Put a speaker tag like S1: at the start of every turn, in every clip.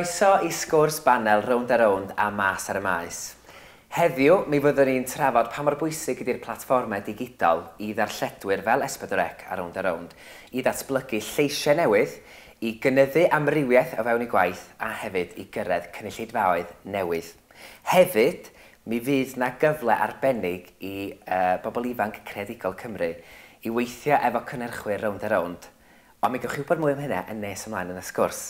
S1: Croeso i sgwrs banel Rownd a Rownd a Mas ar y Maes. Heddiw, mi fyddwn ni'n trafod pa mor bwysig ydy'r platfformau digidol i ddarlledwyr fel S4C a Rownd a Rownd i ddatblygu lleisiau newydd, i gynyddu amrywiaeth o fewn eu gwaith a hefyd i gyrraedd cynulleidfaoedd newydd. Hefyd, mi fydd 'na gyfle arbennig i bobl ifanc creadigol Cymru i weithio efo cynhyrchwyr Rownd a Rownd, ond mi gewch chi wybod mwy am hynna yn nes ymlaen yn y sgwrs.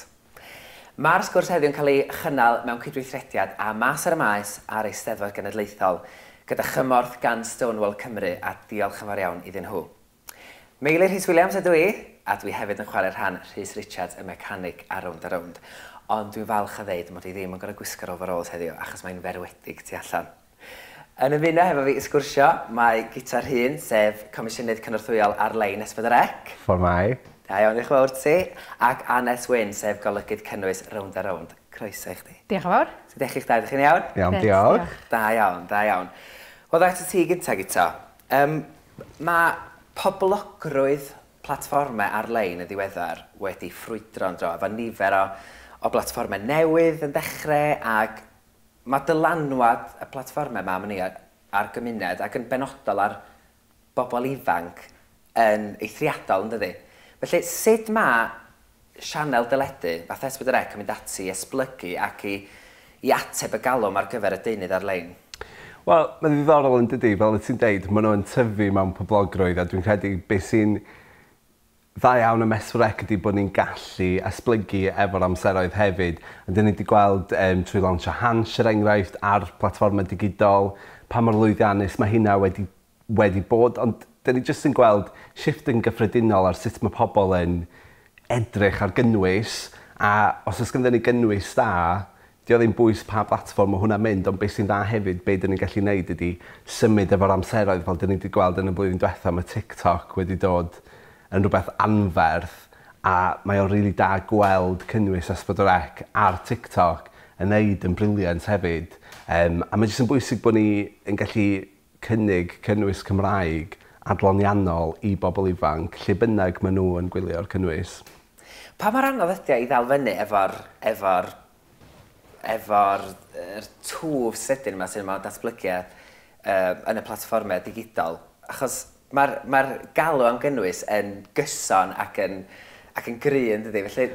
S1: Mae'r sgwrs heddiw yn cael ei chynnal mewn cydweithrediad â Mas ar y Maes a'r Eisteddfod Genedlaethol, gyda chymorth gan Stonewall Cymru, a diolch yn fawr iawn iddyn nhw. Meilir Rhys Williams ydw i, a dwi hefyd yn chwarae rhan Rhys Richards y mecanic ar Rownd a Rownd. Ond dwi'n falch o ddeud mod i ddim yn gorfod gwisgo'r overalls heddiw, achos mae'n ferwedig tu allan. Yn ymuno hefo fi i sgwrsio, mae Guto Rhun, sef Comisiynydd Cynorthwyol Ar-lein S4C.
S2: Shwmae.
S1: Da iawn, diolch yn fawr ti. Ac Annes Wyn, sef Golygydd Cynnwys Rownd a Rownd. Croeso i chdi.
S3: Diolch yn fawr.
S1: Sut ydych chi'ch dau? Ydych chi'n iawn?
S2: Iawn, diolch.
S1: Da iawn, da iawn. Wel, dda ti gynta, Guto. Mae poblogrwydd platfformau ar-lein yn ddiweddar wedi ffrwydro yn dro, efo nifer o blatfformau newydd yn dechrau, ac mae dylanwad y platfformau yma am ni ar gymuned ac yn benodol ar bobl ifanc yn eithriadol, yn dydi? Felly, sut mae sianel deledu fatha S4C yn mynd ati i esblygu ac i ateb y galw ar gyfer y deunydd ar-lein?
S2: Wel, mae'n ddiddorol yn dydi, fel wyt ti'n deud, maen nhw'n tyfu mewn poblogrwydd, a dwi'n credu beth sy'n dda iawn am S4C ydy bod ni'n gallu esblygu efo'r amseroedd hefyd. A dyn ni wedi gweld trwy lawnsio Hansh, er enghraifft, ar platfformau digidol, pa mor lwyddiannus mae hynna wedi bod, ond dyn ni jyst yn gweld shift yn gyffredinol ar sut mae pobl yn edrych ar gynnwys, a os oes ganddo ni gynnwys da, di o ddim bwys pa platfform mae hwnna'n mynd, ond beth sy'n dda hefyd, be dyn ni'n gallu neud ydy symud efo'r amseroedd, fel dyn ni wedi gweld yn y blwyddyn diwetha, mae TikTok wedi dod yn rhywbeth anferth, a mae o'n rili da gweld cynnwys S4C ar TikTok yn neud yn brilliant hefyd. A mae jyst yn bwysig bod ni yn gallu cynnig cynnwys Cymraeg adloniannol i bobl ifanc, lle bynnag maen nhw yn gwylio'r cynnwys.
S1: Pa mor anodd ydy o i ddal fyny efo'r twf sydyn yma sy'n yma datblygu yn y platfformau digidol? Achos mae'r galw am gynnwys yn gyson ac yn gry, yn dydi? Felly,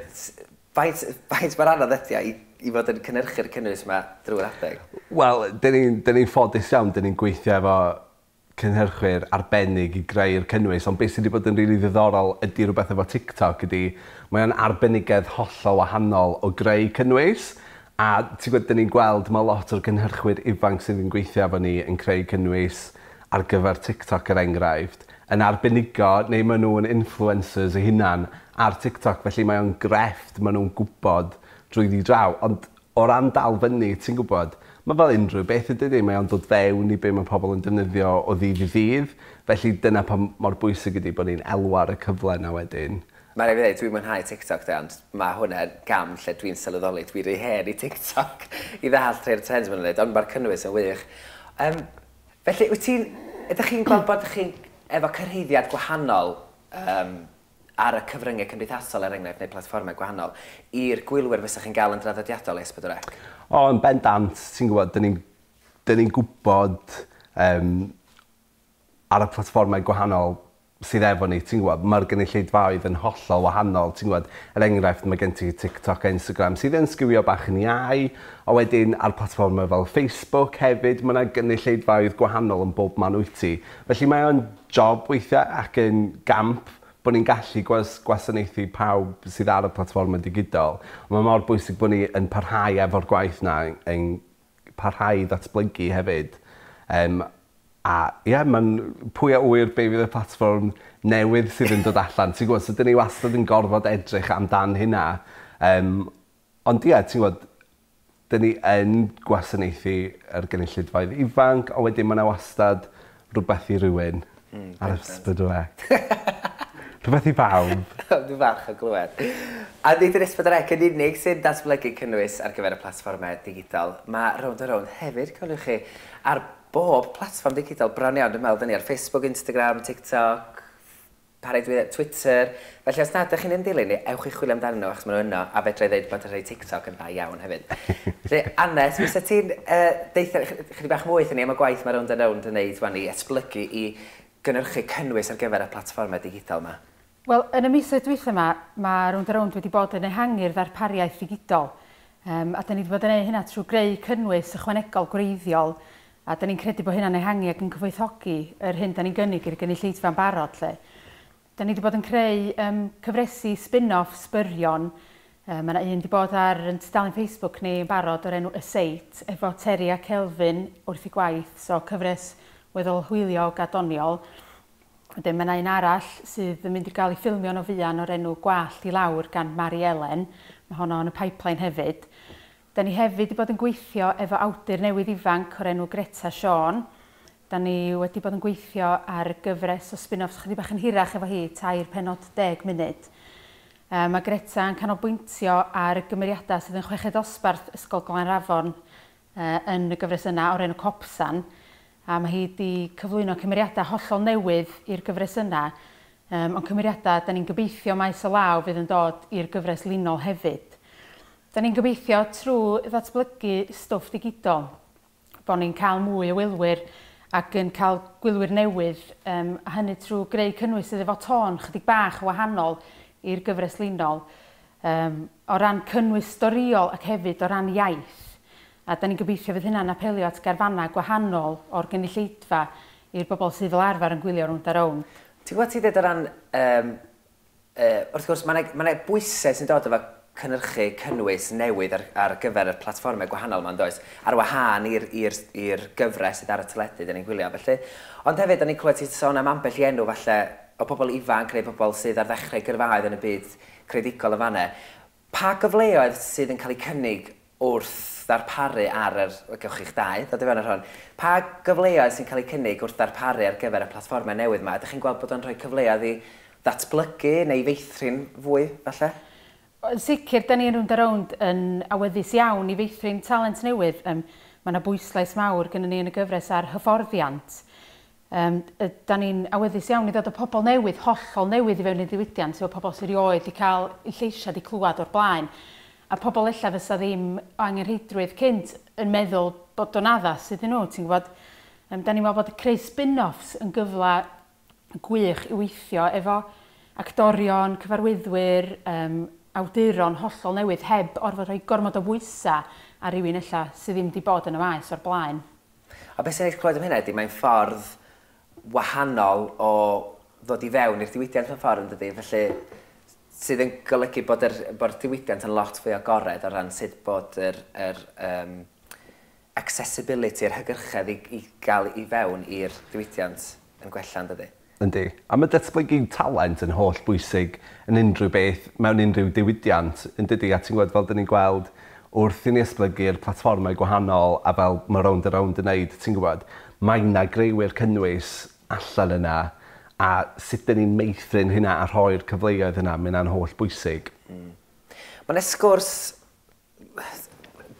S1: faint mor anodd ydy o i fod yn cynhyrchu'r cynnwys yma drwy'r adeg?
S2: Wel, dyn ni'n ni ffodus iawn, dyn ni'n gweithio efo cynhyrchwyr arbennig i greu'r cynnwys, ond beth sydd wedi bod yn rili ddiddorol ydy rhywbeth efo TikTok ydy, mae o'n arbenigedd hollol wahanol o greu cynnwys, a ti'n gwybod, dyn ni'n gweld mae lot o'r cynhyrchwyr ifanc sydd yn gweithio efo ni yn creu cynnwys ar gyfer TikTok, er enghraifft, yn arbenigo, neu maen nhw'n influencers eu hunan ar TikTok, felly mae o'n grefft maen nhw'n gwybod drwyddi draw. Ond o ran dal fyny, ti'n gwybod, mae fel unrhyw beth ydy, mae o'n dod fewn i be mae pobl yn defnyddio o ddydd i ddydd, felly dyna pa mor bwysig ydy bod ni'n elwa ar y cyfle yna wedyn.
S1: Mae'n rhaid i fi ddweud, dwi'n mwynhau TikTok de, ond mae hwnna'n gam lle dwi'n sylweddoli, dwi'n rhy hen i TikTok i ddallt rhai'r trends maen nhw'n gwneud, ond mae'r cynnwys yn wych. Felly, ydych chi'n gweld bod chi'n efo cyrhaeddiad gwahanol ar y cyfryngau cymdeithasol, er enghraifft, neu platfformau gwahanol, i'r gwylwyr fysa chi'n gael yn draddodiadol S4C?
S2: O, yn bendant, ti'n gwybod, dyn ni gwybod ar y platfformau gwahanol sydd efo ni, ti'n gwybod, mae'r gynulleidfaoedd yn hollol wahanol, ti'n gwybod, er enghraifft mae gen ti TikTok a Instagram sydd yn sgwio bach yn iau, a wedyn ar platfformau fel Facebook hefyd, mae yna gynulleidfaoedd gwahanol yn bob man wyt ti. Felly mae o'n job weithiau ac yn gamp bod ni'n gallu gwasanaethu pawb sydd ar y platfformau digidol. Mae mor bwysig bod ni yn parhau efo'r gwaith na, yn parhau i ddatblygu hefyd. A ie, yeah, mae'n pwy a ŵyr be fydd y platfform newydd sydd yn dod allan. Ti'n gwybod, so dyn ni wastad yn gorfod edrych amdan hynna. Ond ie, yeah, ti'n gwybod, dyn ni yn gwasanaethu yr gynulleidfaoedd ifanc, a wedyn mae yna wastad rhywbeth i rywun ar S4C. Rhywbeth i bawb.
S1: Dwi'n falch o glywed. A nid yr S4C yn unig sy'n datblygu cynnwys ar gyfer y platfformau digidol. Mae Rownd a Rownd hefyd, cofiwch chi, ar bob platfform digidol bron iawn, dwi'n meddwl, dyn ni ar Facebook, Instagram, TikTok, Pa rai dwi Twitter. Felly os nad ydych chi'n ein dilyn ni, ewch i chwilio amdanyn nhw, achos maen nhw yno, a fedra i ddeud bod y rhai TikTok yn dda iawn hefyd. Felly, Anes, fysa ti'n deutha chydig bach mwy wrthyn ni am y gwaith mae Rownd a Rownd yn neud wan i esblygu i gynhyrchu cynnwys ar gyfer y platfformau digidol yma?
S3: Wel, yn y misoedd dwytha yma, mae Rownd a Rownd wedi bod yn ehangu'r ddarpariaeth ddigidol. A da ni wedi bod yn gwneud hynna trwy greu cynnwys ychwanegol gwreiddiol, a da ni'n credu bod hynna'n ehangu ac yn cyfoethogi yr hyn da ni'n gynnig i'r gynulleidfa'n barod. Lle. Da ni wedi bod yn creu cyfresi spin-off byrion. Mae yna un wedi bod ar yn tudalen Facebook ni yn barod o'r enw Y Seit, efo Terry a Kelvin wrth i gwaith, so cyfres weddol hwyliog a doniol. Wedyn mae yna un arall sydd yn mynd i gael ei ffilmio yn o fuan o'r enw Gwallt i Lawr gan Mari Ellen. Mae honno yn y pipeline hefyd. Da ni hefyd wedi bod yn gweithio efo awdur newydd ifanc o'r enw Greta Siôn. Da ni wedi bod yn gweithio ar gyfres o spin-offs chydig bach yn hirach efo hi, 3 pennod 10 munud. Mae Greta yn canolbwyntio ar gymeriadau sydd yn chweched dosbarth Ysgol Glanrafon yn y gyfres yna o'r enw Copsan. A mae hi wedi cyflwyno cymeriadau hollol newydd i'r gyfres yna. Ond cymeriadau, da ni'n gobeithio maes o law fydd yn dod i'r gyfres linol hefyd. Da ni'n gobeithio trwy ddatblygu stwff digidol, bod ni'n cael mwy o wylwyr ac yn cael gwylwyr newydd, a hynny trwy greu cynnwys sydd efo tôn chydig bach wahanol i'r gyfres linol, o ran cynnwys storiol ac hefyd o ran iaith. A da ni'n gobeithio fydd hynna'n apelio at garfannau gwahanol o'r gynulleidfa i'r bobl sydd fel arfer yn gwylio Rownd a Rownd.
S1: Ti'n gwybod ti'n dweud o ran, wrth gwrs, mae yna bwysau sy'n dod efo cynhyrchu cynnwys newydd ar gyfer y platfformau gwahanol yma, does? Ar wahân i'r gyfres sydd ar y teledu, da ni'n gwylio. Felly, ond hefyd, da ni'n clywed ti'n sôn am ambell i enw falle o bobl ifanc neu bobl sydd ar ddechrau gyrfaoedd yn y byd creadigol yn fanna. Pa gyfleoedd sydd yn cael eu cynnig wrth ddarparu ar yr, gewch chi'ch dau, ddod i fewn ar hwn, pa gyfleoedd sy'n cael eu cynnig wrth ddarparu ar gyfer y platfformau newydd yma? Ydych chi'n gweld bod o'n rhoi cyfleoedd i ddatblygu neu feithrin fwy, falle?
S3: Yn sicr, da ni yn Rownd a Rownd yn awyddus iawn i feithrin talent newydd. Mae yna bwyslais mawr gyda ni yn y gyfres ar hyfforddiant. Da ni'n awyddus iawn i ddod o pobl newydd, hollol newydd i fewn i'r diwydiant, sef pobl sydd erioed wedi cael eu lleisiau wedi clywed o'r blaen. A pobl ella fysa ddim o angenrheidrwydd cynt yn meddwl bod o'n addas iddyn nhw, ti'n gwybod. Da ni'n meddwl bod creu spin-offs yn gyfle gwych i weithio efo actorion, cyfarwyddwyr, awduron hollol newydd heb orfod rhoi gormod o bwysau ar rywun ella sydd ddim wedi bod yn y maes o'r blaen.
S1: A beth sy'n eich clywed am hynna ydy, mae'n ffordd wahanol o ddod i fewn i'r diwydiant mewn ffordd, yn dydy? Felly, sydd yn golygu bod yr diwydiant yn lot fwy agored o ran sut bod yr accessibility, yr hygyrchedd i gael i fewn i'r diwydiant yn gwella, yn dydy?
S2: Yndi. A mae datblygu talent yn holl bwysig yn unrhyw beth mewn unrhyw diwydiant, yn dydy? A ti'n gweld fel dyn ni'n gweld wrth i ni esblygu'r platfformau gwahanol a fel mae Rownd a Rownd yn neud, ti'n gwybod, mae yna greuwyr cynnwys allan yna a sut dyn ni'n meithrin hynna a rhoi'r cyfleoedd yna, mae hynna'n holl bwysig.
S1: Mae yna sgwrs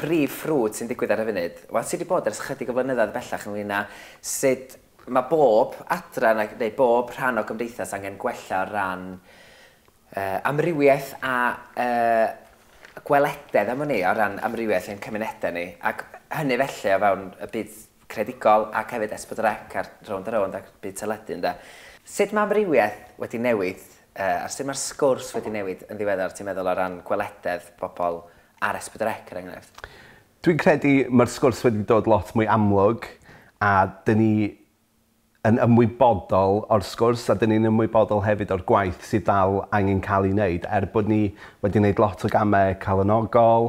S1: brif ffrwd sy'n digwydd ar y funud. Wel, sydd wedi bod ers chydig o flynyddoedd bellach ynglyn â sut mae bob adran neu bob rhan o gymdeithas angen gwella o ran amrywiaeth a gwelededd am hynny o ran amrywiaeth ein cymunedau ni. Ac hynny felly o fewn y byd creadigol ac hefyd S4C a'r Rownd a Rownd ac byd teledu, ynde. Sut mae amrywiaeth wedi newid, a sut mae'r sgwrs wedi newid yn ddiweddar, ti'n meddwl, o ran gwelededd bobl ar S4C, er enghraifft?
S2: Dwi'n credu mae'r sgwrs wedi dod lot mwy amlwg a dyn ni yn ymwybodol o'r sgwrs a dyn ni'n ymwybodol hefyd o'r gwaith sydd dal angen cael ei wneud, er bod ni wedi wneud lot o gamau calonogol,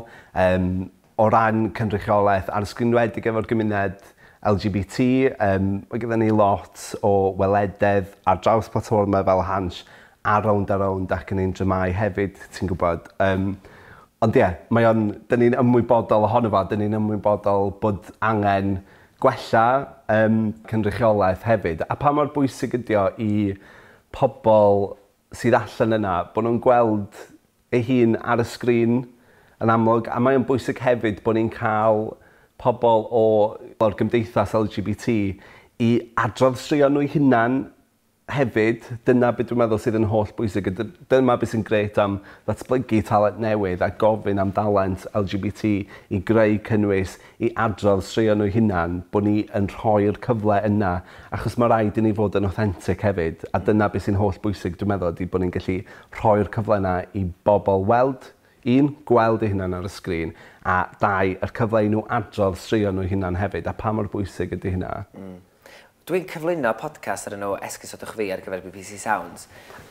S2: o ran cynrychiolaeth ar y sgrin wedig efo'r gymuned LGBT, mae gyda ni lot o welededd ar draws platfformau fel Hansh a Rownd a Rownd ac yn ein dramâu hefyd, ti'n gwybod. Ond ie, mae o'n, dyn ni'n ymwybodol ohono fo, dyn ni'n ymwybodol bod angen gwella cynrychiolaeth hefyd. A pa mor bwysig ydi o i pobl sydd allan yna, bod nhw'n gweld eu hun ar y sgrin yn amlwg, a mae o'n bwysig hefyd bod ni'n cael pobl o'r gymdeithas LGBT i adrodd straeon nhw eu hunan Hefyd, dyna beth dwi'n meddwl sydd yn holl bwysig. Dyma beth sy'n grêt am ddatblygu talent newydd a gofyn am dalent LGBT i greu cynnwys, i adrodd straeon nhw hunan, bod ni yn rhoi'r cyfle yna, achos mae rhaid i ni fod yn authentic hefyd, a dyna beth sy'n holl bwysig dwi'n meddwl ydy bod ni'n gallu rhoi'r cyfle yna i bobl weld, un, gweld eu hunan ar y sgrin, a dau, yr cyfle i nhw adrodd straeon nhw hunan hefyd, a pa mor bwysig ydy hynna.
S1: Dwi'n cyflwyno podcast ar enw Esgusodwch Fi ar gyfer BBC Sounds,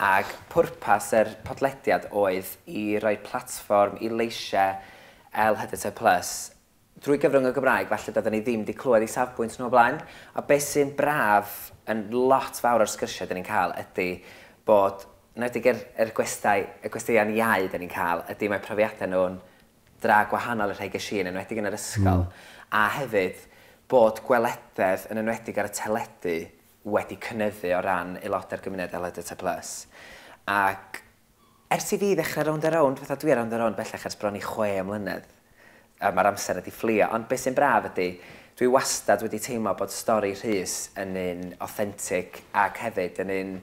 S1: ac pwrpas yr podlediad oedd i roi platfform i leisiau LHDT+, drwy gyfrwng y Gymraeg, falle doedden ni ddim wedi clywed eu safbwynt nhw o blaen. A beth sy'n braf yn lot fawr o'r sgyrsiau dyn ni'n cael ydy bod, yn enwedig yr gwestai, y gwesteion iau dyn ni'n cael, ydy mae profiadau nhw'n dra gwahanol i'r rhai ges i, yn enwedig yn yr ysgol. A hefyd, bod gwelededd yn enwedig ar y teledu wedi cynyddu o ran aelodau'r gymuned LHDT+. Ac ers i fi ddechrau Rownd a Rownd, fatha dwi ar Rownd a Rownd bellach ers bron i 6 mlynedd, a mae'r amser wedi fflio, ond beth sy'n braf ydy, dwi wastad wedi teimlo bod stori Rhys yn un authentic ac hefyd yn un...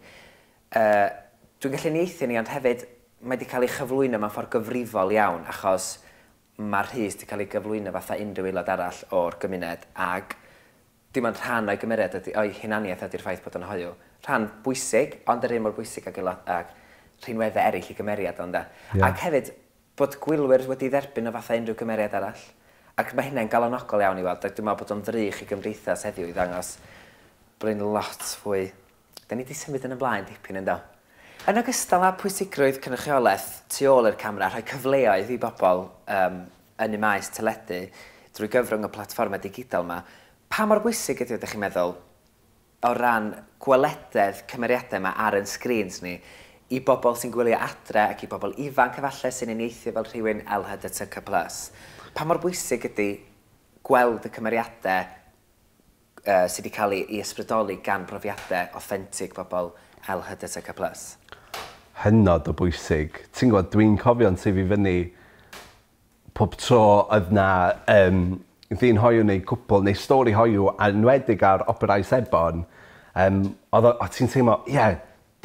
S1: Dwi'n gallu uniaethu ni, ond hefyd mae wedi cael ei chyflwyno mewn ffordd gyfrifol iawn, achos mae Rhys wedi cael ei gyflwyno fatha unrhyw aelod arall o'r gymuned, ac dim ond rhan o'i gymeriad ydy, o'i hunaniaeth ydy'r ffaith bod o'n hoyw. Rhan bwysig, ond yr un mor bwysig ag ag rhinweddau eraill i gymeriad ond. Ac hefyd, bod gwylwyr wedi dderbyn o fatha unrhyw gymeriad arall. Ac mae hynna'n galonogol iawn i weld, ac dwi'n meddwl bod o'n ddrych i gymdeithas heddiw i ddangos bod ni'n lot fwy... Da ni wedi symud yn y blaen dipyn yn do. Yn ogystal â pwysigrwydd cynrychiolaeth tu ôl i'r camera, rhoi cyfleoedd i bobl yn y maes teledu drwy gyfrwng y platfformau digidol yma, pa mor bwysig ydy, ydych chi'n meddwl, o ran gwelededd cymeriadau yma ar ein sgrins ni, i bobl sy'n gwylio adre ac i bobl ifanc efallai sy'n uniaethu fel rhywun LHDTC+. Pa mor bwysig ydy gweld y cymeriadau sydd wedi cael ei ysbrydoli gan brofiadau authentic bobl LHDTC+.
S2: Hynod o bwysig. Ti'n gwybod, dwi'n cofio'n tyfu fyny pob tro oedd na ddyn hoyw neu cwpl neu stori hoyw enwedig ar operau sebon, oedd o ti'n teimlo, ie, yeah,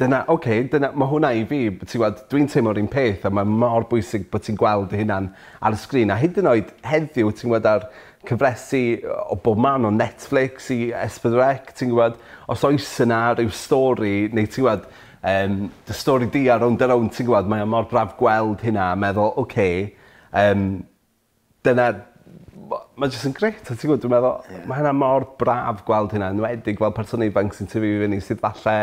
S2: dyna, oce, okay, dyna, mae hwnna i fi, ti'n gwybod, dwi'n teimlo'r un peth a mae mor bwysig bod ti'n gweld dy hunan ar y sgrin. A hyd yn oed heddiw, ti'n gwybod, ar cyfresi o bob man o Netflix i S4C, ti'n gwybod, os oes yna rhyw stori, neu ti'n gwybod, dy stori di ar Rownd a Rownd, ti'n gwybod, mae o mor braf gweld hynna a meddwl, oce, okay, dyna, mae jyst yn grêt, ti'n gwybod, dwi'n meddwl, mae hynna mor braf gweld hynna, enwedig fel person ifanc sy'n tyfu i fyny sydd falle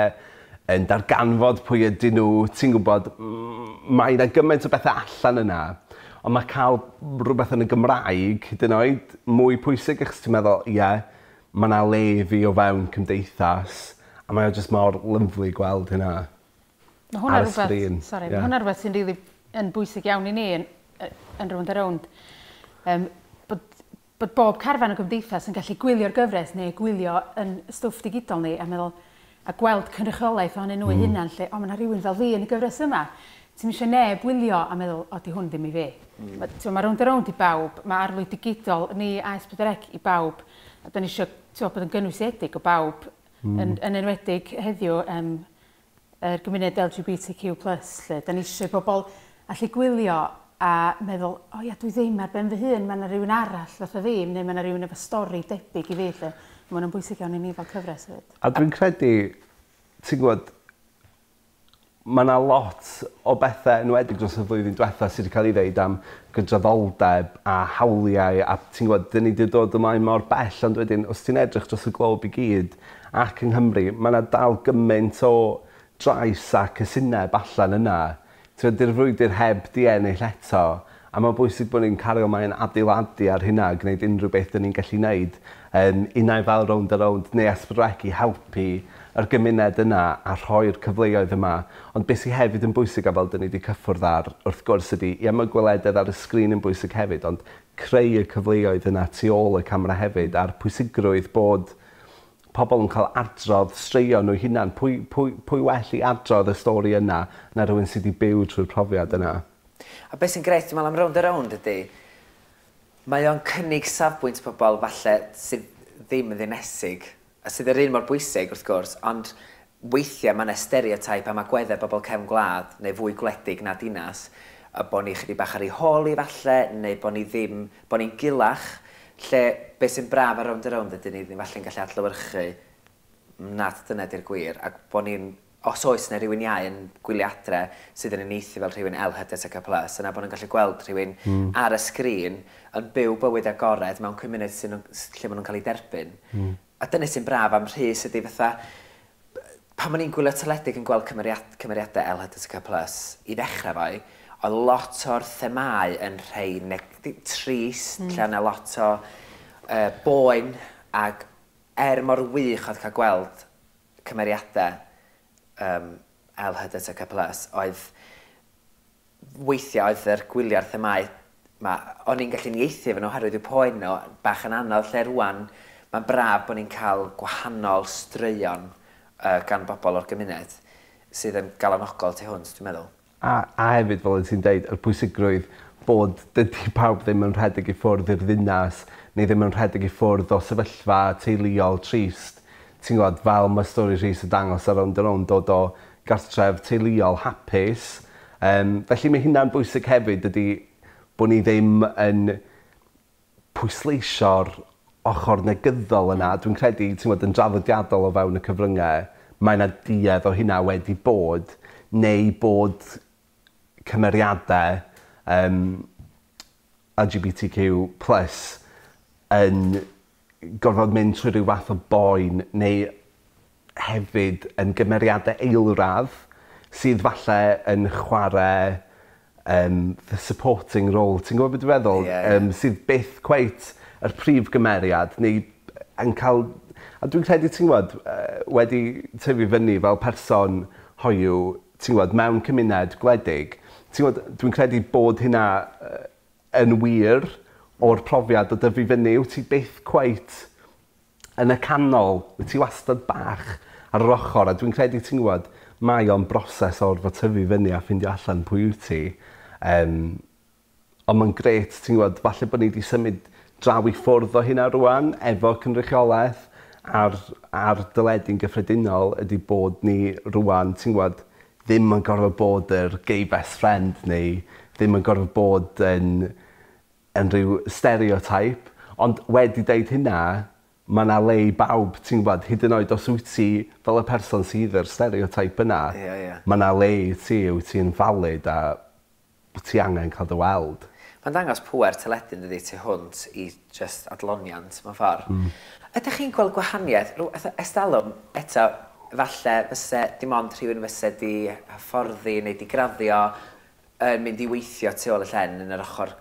S2: yn darganfod pwy ydyn nhw, ti'n gwybod, mae yna gymaint o bethau allan yna, ond mae cael rhywbeth yn y Gymraeg, hyd yn oed, mwy pwysig, achos ti'n meddwl, ie, yeah, mae yna le i fi o fewn cymdeithas, a mae o jyst mor lyfli gweld hynna
S3: Mae hwnna
S2: ar y
S3: rhywbeth,
S2: sgrin.
S3: Sorry,
S2: Ie.
S3: mae hwnna rhywbeth sy'n rili yn bwysig iawn i ni yn Rownd a Rownd. Bod bob carfan o gymdeithas yn gallu gwylio'r gyfres neu gwylio yn stwff digidol ni a meddwl a gweld cynrychiolaeth ohonyn nhw eu hunan lle, o, mae yna rhywun fel fi yn y gyfres yma. Ti'm eisiau neb wylio a meddwl, o, di hwn ddim i fi. Mae Rownd a Rownd i bawb, mae arlwy digidol ni a S4C i bawb. A da ni eisiau bod yn gynwysiedig o bawb, yn enwedig heddiw yr gymuned LGBTQ+. Lle. Da ni eisiau bobl allu gwylio a meddwl, o ia, dwi ddim ar ben fy hun, mae yna rhywun arall fatha fi, neu mae yna rhywun efo stori debyg i fi. Lle. Mae hwnna'n bwysig iawn i ni fel cyfres hefyd.
S2: A dwi'n credu, ti'n gwybod, mae yna lot o bethau enwedig dros y flwyddyn diwetha sydd wedi cael ei ddeud am gydraddoldeb a hawliau, a ti'n gwybod, dyn ni wedi dod ymlaen mor bell, ond wedyn, os ti'n edrych dros y glob i gyd ac yng Nghymru, mae yna dal gymaint o drais a cysineb allan yna. Ti'n gwybod, di'r frwydr heb di ennill eto, a mae'n bwysig bod ni'n cario ymlaen adeiladu ar hynna, gwneud unrhyw beth dyn ni'n gallu gwneud, unai fel Rownd a Rownd neu S4C i helpu yr gymuned yna a rhoi'r cyfleoedd yma. Ond beth sydd hefyd yn bwysig, a fel dyn ni wedi cyffwrdd ar, wrth gwrs ydy, ie, mae gwelededd ar y sgrin yn bwysig hefyd, ond creu y cyfleoedd yna tu ôl y camera hefyd, a'r pwysigrwydd bod pobl yn cael adrodd straeon nhw hunan. Pwy well i adrodd y stori yna na rhywun sydd wedi byw trwy'r profiad yna?
S1: A beth sy'n grêt, dwi'n meddwl am Rownd a Rownd ydy, mae o'n cynnig safbwynt pobl falle sydd ddim yn ddinesig, a sydd yr un mor bwysig wrth gwrs, ond Weithiau mae yna stereotype am agweddau bobl cefn gwlad neu fwy gwledig na dinas, a bod ni chydig bach ar ei hôl i falle, neu bod ni ddim, bod ni'n gulach, lle beth sy'n braf ar Rownd a Rownd ydyn ni ddim falle'n gallu adlewyrchu nad dyna di'r gwir, ac bod ni'n, os oes yna rhywun iau yn gwylio adre sydd yn uniaethu fel rhywun LHDTC+, yna bod nhw'n gallu gweld rhywun ar y sgrin yn byw bywyd agored mewn cymuned sy'n, lle maen nhw'n cael ei derbyn. A dyna sy'n braf am Rhys ydy fatha, pan o'n i'n gwylio teledu yn gweld cymeriadau LHDTC+, i ddechrau fo, oedd lot o'r themau yn rhai trist, lle yna lot o boen, ac er mor wych oedd cael gweld cymeriadau LHDTC+, oedd weithiau oedd yr gwylio'r themau ma, o'n i'n gallu uniaethu efo nhw oherwydd y poen nhw bach yn anodd, lle rwan mae'n braf bod ni'n cael gwahanol straeon gan bobl o'r gymuned sydd yn galonogol tu hwnt, dwi'n meddwl.
S2: A hefyd, fel ti'n deud, yr pwysigrwydd bod dydy pawb ddim yn rhedeg i ffwrdd i'r ddinas neu ddim yn rhedeg i ffwrdd o sefyllfa teuluol trist. Ti'n gwybod, fel mae stori Rhys yn dangos ar Rownd a Rownd, dod o gartref teuluol hapus. Felly mae hynna'n bwysig hefyd, ydy bod ni ddim yn pwysleisio'r ochr negyddol yna. Dwi'n credu, ti'n gwybod, yn draddodiadol o fewn y cyfryngau, mae yna duedd o hynna wedi bod, neu bod cymeriadau LGBTQ+ yn gorfod mynd trwy rhyw fath o boen, neu hefyd yn gymeriadau eilradd sydd falle yn chwarae the supporting role. Ti'n gwybod beth dwi'n feddwl?
S1: Yeah.
S2: Sydd byth cweit yr prif gymeriad, neu yn cael. A dwi'n credu, ti'n gwybod, wedi tyfu fyny fel person hoyw, ti'n gwybod, mewn cymuned gwledig, ti'n gwybod, dwi'n credu bod hynna yn wir o'r profiad o dyfu fyny, wyt ti byth cweit yn y canol, wyt ti wastad bach ar yr ochr, a dwi'n credu, ti'n gwybod, mae o'n broses o'r fod tyfu fyny a ffindio allan pwy wyt ti. Ond mae'n grêt, ti'n gwybod, falle bod ni wedi symud draw i ffwrdd o hynna rwan, efo cynrychiolaeth ar deledu'n gyffredinol, ydy bod ni rwan, ti'n gwybod, ddim yn gorfod bod yr gay best friend neu ddim yn gorfod bod yn rhyw stereotype. Ond wedi deud hynna, mae yna le i bawb, ti'n gwybod, hyd yn oed os wyt ti fel y person sydd yr stereotype yna,
S1: Ie, ie.
S2: mae yna le i ti, wyt ti'n valid a wyt ti angen cael dy weld.
S1: Mae'n dangos pŵer teledu yn dydi tu hwnt i just adloniant mewn ffordd. Ydych chi'n gweld gwahaniaeth? Estalwm, eto, falle fyse dim ond rhywun fyse di hyfforddi neu di graddio yn mynd i weithio tu ôl y llen yn yr ochr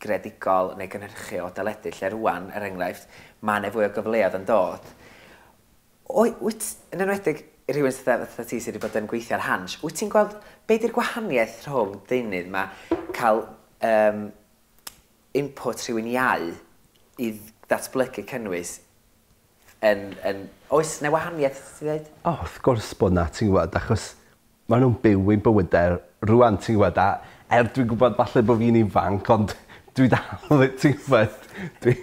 S1: greadigol neu gynhyrchu o deledu, lle rwan, er enghraifft, mae yna fwy o gyfleoedd yn dod. Wyt, yn enwedig i rhywun sydd fatha ti sydd wedi bod yn gweithio ar Hansh, wyt ti'n gweld be di'r gwahaniaeth rhwng deunydd ma cael input rhywun iau i ddatblygu cynnwys yn oes yna wahaniaeth, ti'n dweud?
S2: O, wrth gwrs bod na, ti'n gwybod, achos maen nhw'n byw ein bywydau rwan, ti'n gwybod, a er dwi'n gwybod falle bod fi'n ifanc, ond dwi dal, ti'n gwybod, dwi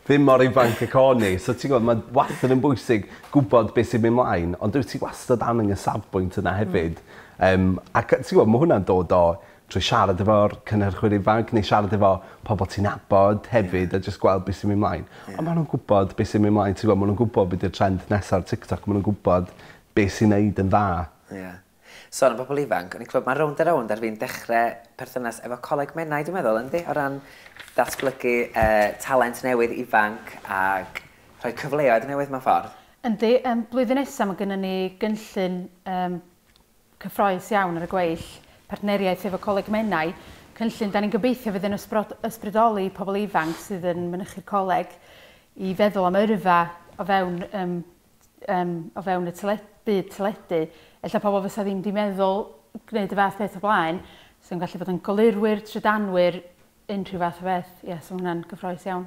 S2: ddim mor ifanc ac o'n i, so ti'n gwybod, mae wastad yn bwysig gwybod beth sy'n mynd mlaen, ond dwi ti wastad angen y safbwynt yna hefyd. Ac ti'n gwybod, mae hwnna'n dod o trwy siarad efo'r cynhyrchwyr ifanc neu siarad efo pobl ti'n nabod hefyd a jyst gweld beth sy'n mynd mlaen. Ond maen nhw'n gwybod beth sy'n mynd mlaen, ti'n gwybod, maen nhw'n gwybod beth yw'r trend nesaf ar TikTok, maen nhw'n gwybod beth sy'n neud yn dda.
S1: Ie. Yeah. Sôn am bobl ifanc, o'n i'n clywed, mae Rownd a Rownd ar fin dechrau perthynas efo Coleg Menai, dwi'n meddwl, yndi? O ran datblygu talent newydd ifanc ac rhoi cyfleoedd newydd mewn ffordd.
S3: Yndi, blwyddyn nesaf mae gennym ni gynllun cyffrous iawn ar y gweill, partneriaeth efo Coleg Menai, cynllun da ni'n gobeithio fydd yn ysbrydoli pobl ifanc sydd yn mynychu'r coleg i feddwl am yrfa o fewn y byd teledu. Ella pobl fysa ddim di meddwl gwneud y fath beth o blaen, sy'n gallu bod yn golurwyr, trydanwyr, unrhyw fath o beth. Ie, so ma' hwnna'n gyffrous iawn.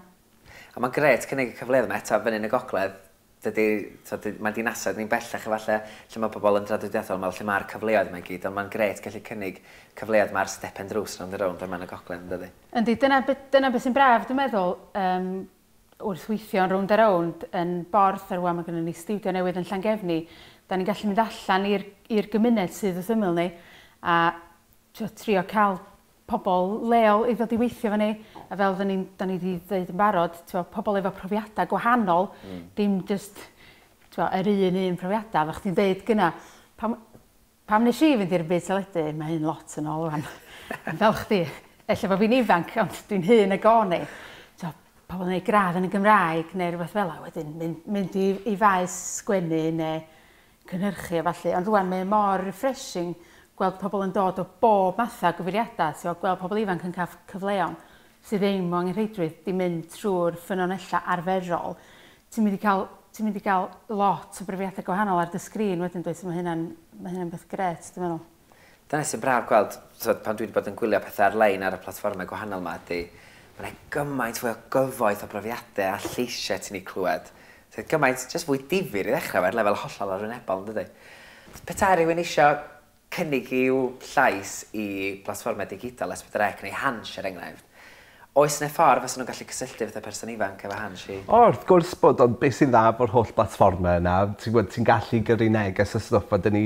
S1: A mae'n grêt cynnig y cyfleoedd yma eto fyny yn y gogledd. Dydy, so, mae dinasoedd ni'n bellach efallai lle mae pobl yn draddodiadol, meddwl lle mae'r cyfleoedd yma i gyd, ond mae'n grêt gallu cynnig cyfleoedd mae'r stepen drws Rownd a Rownd yma yn y gogledd, yn dydy?
S3: Yndi, dyna beth sy'n braf, dwi'n meddwl, wrth weithio yn Rownd a Rownd yn Borth, a rwan mae gennym ni stiwdio newydd yn Llangefni, da ni'n gallu mynd allan i'r gymuned sydd wrth ymyl ni a trio cael pobl leol i ddod i weithio efo ni, a fel da ni wedi dweud yn barod, pobl efo profiadau gwahanol, dim just yr un profiadau, fel chdi'n deud gyna, pam nes i fynd i'r byd teledu, mae hyn lot yn ôl rwan, fel chdi, ella bod fi'n ifanc, ond dwi'n hŷn ag o'n i, pobl yn gwneud gradd yn y Gymraeg neu rhywbeth fel 'na, wedyn mynd i faes sgwennu neu cynhyrchu a ballu, ond rwan mae mor refreshing gweld pobl yn dod o bob matha o gyfeiriadau, so gweld pobl ifanc yn cael cyfleon sydd ddim o angenrheidrwydd di mynd trwy'r ffynonellau arferol. Ti'n mynd i gael lot o brofiadau gwahanol ar dy sgrin wedyn, dweud, so mae hynna'n beth gret, dwi'n meddwl.
S1: Dyna sy'n braf gweld, so, pan dwi wedi bod yn gwylio pethau ar-lein ar y platfformau gwahanol yma, ydy, mae'n gymaint fwy o gyfoeth o brofiadau a lleisiau ti'n ei clywed. So, gymaint, jyst fwy difyr i ddechrau ar lefel hollol arwynebol, yn dydy? Petai rhywun eisiau cynnig i'w llais i platfformau digidol, S4C neu Hansh er enghraifft, oes yna ffordd fysa nhw'n gallu cysylltu fatha person ifanc efo Hansh i?
S2: O, wrth gwrs bod, ond beth sy'n dda fo'r holl platfformau yna, ti'n gallu gyrru neges a stwff, a dyn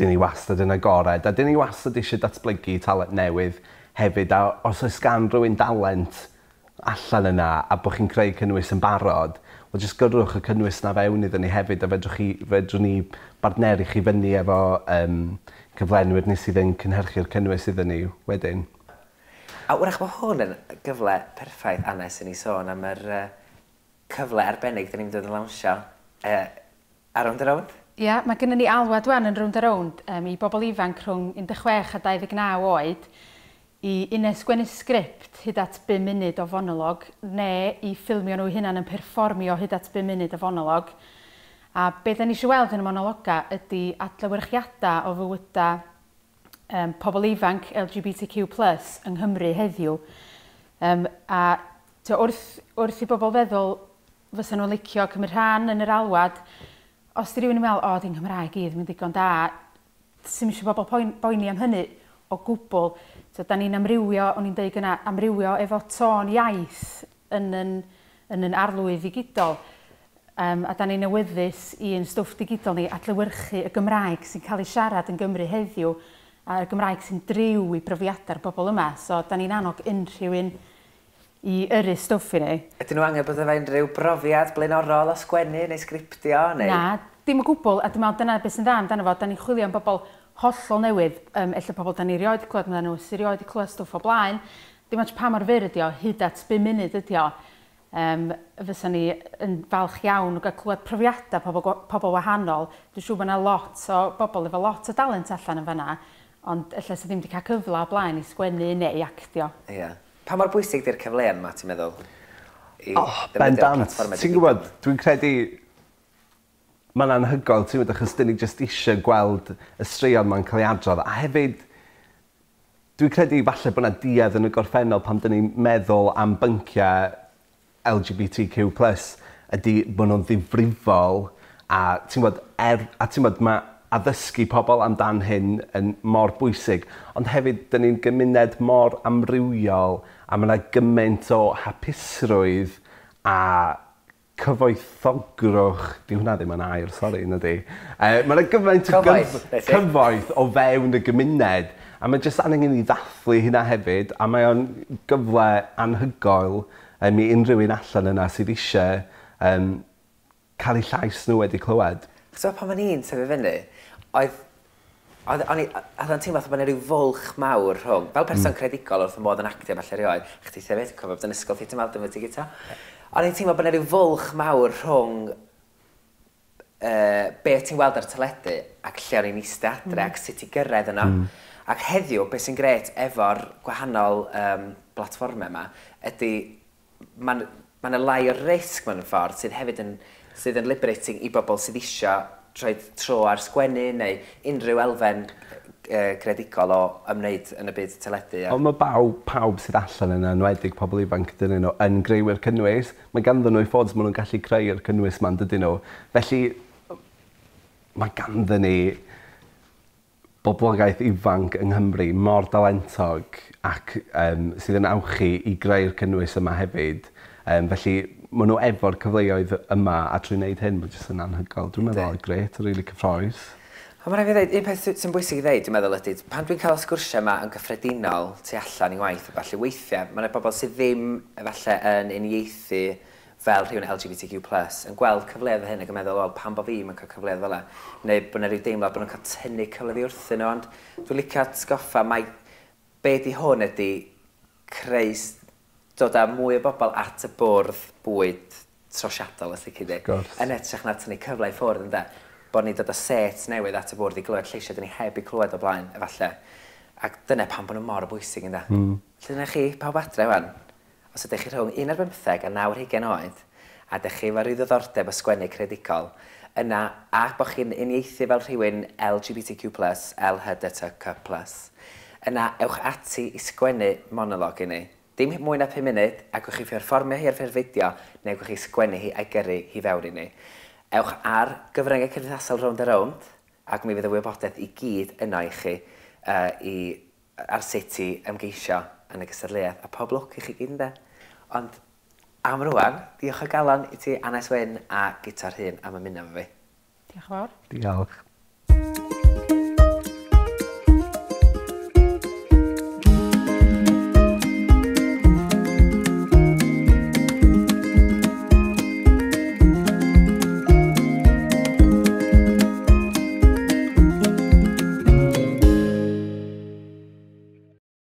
S2: ni wastad yn agored, a dyn ni wastad eisiau datblygu talent newydd hefyd, a os oes gan rhywun dalent allan yna a bod chi'n creu cynnwys yn barod, wel jyst gyrrwch y cynnwys na fewn iddyn ni hefyd, a fedrwn ni bartneru chi fyny efo cyflenwyr ni sydd yn cynhyrchu'r cynnwys iddyn ni wedyn.
S1: A wrach mae hwn yn gyfle perffaith, Annes, i ni sôn am yr cyfle arbennig dyn ni'n mynd yn lawnsio ar Rownd a Rownd.
S3: Ia, mae gennym ni alwad wan yn Rownd a Rownd i bobl ifanc rhwng 16 a 29 oed i unai sgwennu sgript hyd at 5 munud o fonolog neu i ffilmio nhw hunan yn perfformio hyd at 5 munud o fonolog. A be da ni eisiau weld yn y monologa ydy adlewyrchiadau o fywydau pobl ifanc LGBTQ+ yng Nghymru heddiw. A wrth i bobl feddwl fysa nhw'n licio cymryd rhan yn yr alwad, os di rhywun yn meddwl, o, di'n Nghymraeg i ddim yn digon da, sy'm eisiau bobl boeni am hynny o gwbl. So, da ni'n amrywio, o'n i'n deud gyna, amrywio efo tôn iaith yn yn arlwy ddigidol. A da ni'n awyddus i'n stwff digidol ni adlewyrchu y Gymraeg sy'n cael ei siarad yn Gymru heddiw, a'r Gymraeg sy'n driw i brofiadau'r bobl yma. So, da ni'n annog unrhyw un i yrru stwff i ni.
S1: Ydyn nhw angen bod efo unrhyw brofiad blaenorol o sgwennu neu sgriptio? Neu?
S3: Na, dim o gwbl, a dwi'n meddwl dyna beth sy'n dda amdano fo. Da ni'n chwilio am bobl hollol newydd, ella pobl da ni erioed 'di clywed amdano nhw, sydd erioed 'di clywed stwff o blaen. Dim ots pa mor fyr ydi o, hyd at 5 munud ydi o. Fysa ni yn falch iawn o gael clywed profiadau pobl wahanol. Dwi'n siŵr bod yna lot o bobl efo lot o dalent allan yn fanna, ond ella sydd ddim wedi cael cyfle o blaen i sgwennu neu i actio.
S1: Ie. Pa mor bwysig di'r cyfleon yma, ti'n meddwl?
S2: Bendant. Ti'n gwybod, dwi'n credu mae'n anhygoel, ti'n gwybod, achos dyn ni jyst eisiau gweld y straeon ma'n cael ei adrodd. A hefyd, dwi'n credu falle bod yna duedd yn y gorffennol pan dyn ni'n meddwl am bynciau LGBTQ+, ydy bod nhw'n ddifrifol, a ti'n gwybod, a ti'n gwybod, mae addysgu pobl amdan hyn yn mor bwysig, ond hefyd, dyn ni'n gymuned mor amrywiol, a mae yna gymaint o hapusrwydd a cyfoethogrwch, di hwnna ddim yn air, sori, na di. Mae yna gymaint o cyfoeth o fewn y gymuned, a mae jyst angen i ni ddathlu hynna hefyd, a mae o'n gyfle anhygoel i unrhyw un allan yna sydd eisiau cael eu llais nhw wedi clywed.
S1: So pan o'n i'n tyfu fyny, oedd o'n teimlo fatha bod yna rhyw fwlch mawr rhwng, fel person creadigol wrth y modd yn actio falle erioed, chdi hefyd, cofio bod yn ysgol theatr Maldon efo ti gyda. O'n i'n teimlo bod yna rhyw fwlch mawr rhwng be ti'n weld ar teledu ac lle o'n i'n eistedd adre ac sut i gyrraedd yno. Ac heddiw, beth sy'n gret efo'r gwahanol platfformau yma, ydy mae'n ma lai o risg mewn ffordd sydd hefyd yn, sydd yn liberating i bobl sydd eisiau troi tro ar sgwennu neu unrhyw elfen creadigol o ymwneud yn y byd teledu.
S2: Ond mae pawb sydd allan yna, enwedig pobl ifanc dyn nhw, yn greuwyr cynnwys. Mae ganddyn nhw i ffordd maen nhw'n gallu creu'r cynnwys ma'n dydyn nhw. Felly, mae ganddyn ni boblogaeth ifanc yng Nghymru mor dalentog ac sydd yn awchu i greu'r cynnwys yma hefyd. Felly, maen nhw efo'r cyfleoedd yma a trwy wneud hyn, mae'n jyst yn anhygoel. Dwi'n meddwl, grêt, really cyffrous.
S1: Ond mae'n rhaid fi ddeud, un peth sy'n bwysig i ddeud, dwi'n meddwl ydy, pan dwi'n cael y sgwrsiau yma yn gyffredinol tu allan i waith, falle weithiau, mae yna bobl sydd ddim efallai yn uniaethu fel rhywun LGBTQ+, yn gweld cyfleoedd hyn ac yn meddwl, wel, pam bo fi yn cael cyfleoedd fel 'na? Neu bod yna rhyw deimlad bod nhw'n cael tynnu cyfleoedd i wrthyn nhw, ond dwi'n licio atgoffa mai be di hwn ydy creu, dod â mwy o bobl at y bwrdd bwyd trosiadol, os lici di. Yn hytrach na tynnu cyfle i ffwrdd, ynde? Bod ni'n dod â set newydd at y bwrdd i glywed lleisiau dyn ni heb i clywed o blaen, efallai. Ac dyna pam bod nhw mor bwysig, ynde? Felly dyna chi, pawb adre wan, os ydych chi rhwng 1 ar 15 a 9 ar 20 oed, a ydych chi efo rhyw ddiddordeb o sgwennu creadigol, yna, a bod chi'n uniaethu fel rhywun LGBTQ+, LHDTC+, yna ewch ati i sgwennu monolog i ni. Dim mwy na 5 munud, a gewch chi perfformio hi ar ffurf fideo, neu gewch chi sgwennu hi a'i gyrru hi fewn i ni. Ewch ar gyfryngau cymdeithasol Rownd a Rownd, ac mi fydd y wybodaeth i gyd yno i chi ar sut i ymgeisio yn y gystadleuaeth, a pob lwc i chi gyd, ynde. Ond am rwan, diolch o galon i ti, Annes Wyn a Guto Rhun, am ymuno efo fi.
S3: Diolch yn fawr.
S2: Diolch.